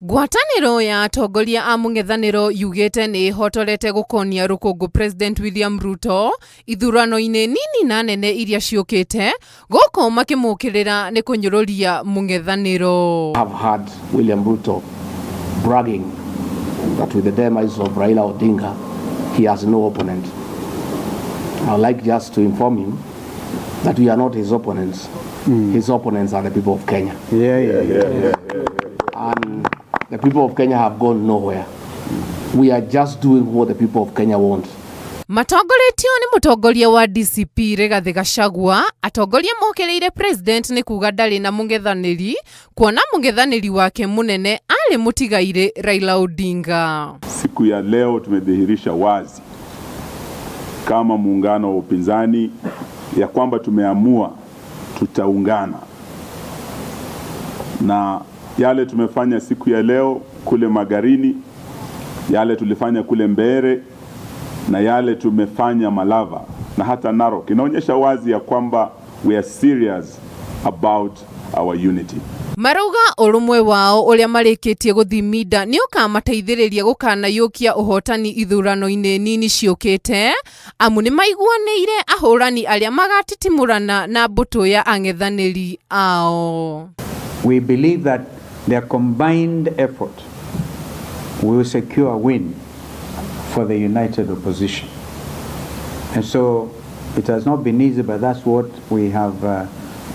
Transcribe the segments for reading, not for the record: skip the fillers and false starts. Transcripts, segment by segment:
Ngwatanĩro ya atongoria a mũng'ethanĩro yugĩte nĩ ĩhotorete gũkonia rũkũngũ President William Ruto ithurano-inĩ nini na nene iria ciũkĩte, gũkũ makĩmũkĩrĩra nĩ kũnyũrũria mũng'ethanĩro. Have heard William Ruto bragging that with the demise of Raila Odinga, he has no opponent. I would like just to inform him that we are not his opponents. His opponents are the people of Kenya. And the people of Kenya have gone nowhere. We are just doing what the people of Kenya want. Matongoretio nĩ mũtongoria wa DCP Rigathĩ Gachagua, atongoria mokĩrĩire president nĩ kuga ndarĩ na mũng'ethanĩri, kuona mũng'ethanĩri wake mũnene arĩ mũtigairĩ Raila Odinga. Siku ya leo tumedhihirisha wazi kama muungano wa upinzani ya kwamba tumeamua tutaungana, na yale tumefanya siku ya leo kule Magarini, yale tulifanya kule Mbeere na yale tumefanya Malava na hata Narok inaonyesha wazi ya kwamba we are serious about our unity. Marauga ũrũmwe wao ũrĩa marĩkĩtie gũthiminda nĩ ũkamateithĩrĩria gũkanayũkia ũhotani ithurano-inĩ nini ciũkĩte, amu nĩ maiguanĩire ahũrani arĩa magatitimũrana na mbũtũ ya ang'ethanĩri ao. We believe that their combined effort will secure a win for the united opposition. And so it has not been easy, but that's what we have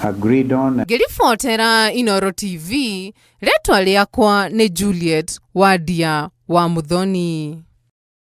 agreed on. Ngĩribotera Inooro TV, rĩtwa rĩakwa nĩ Juliet Wandia wa Muthoni.